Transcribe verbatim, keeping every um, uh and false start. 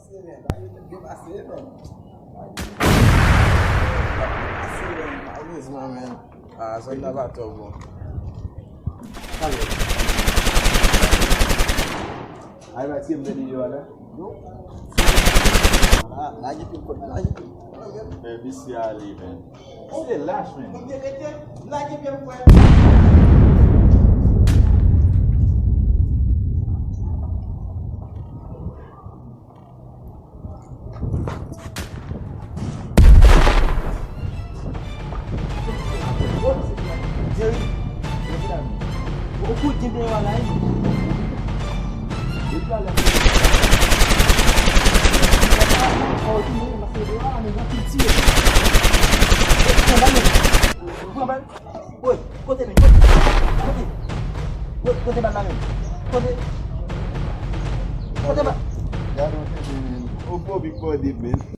Byen pase, man. Byen pase, man. Malezman, men. Ah, zòn nan pa twò bon. Ay, ba, ti m nan deyò a la. Non. Ah, lage pil kòd, lage pil. Men misye ale, men. Misye lach, men. Misye rete, lage pye m, frè. Jerry, o kou gen deyò a la, wi. Depi talè. Pran bal. Woy, kote men? Kote? Kote? Kote bal la men? Kote? Kote bal? Gade yon tenten men. O Bobby kòde men.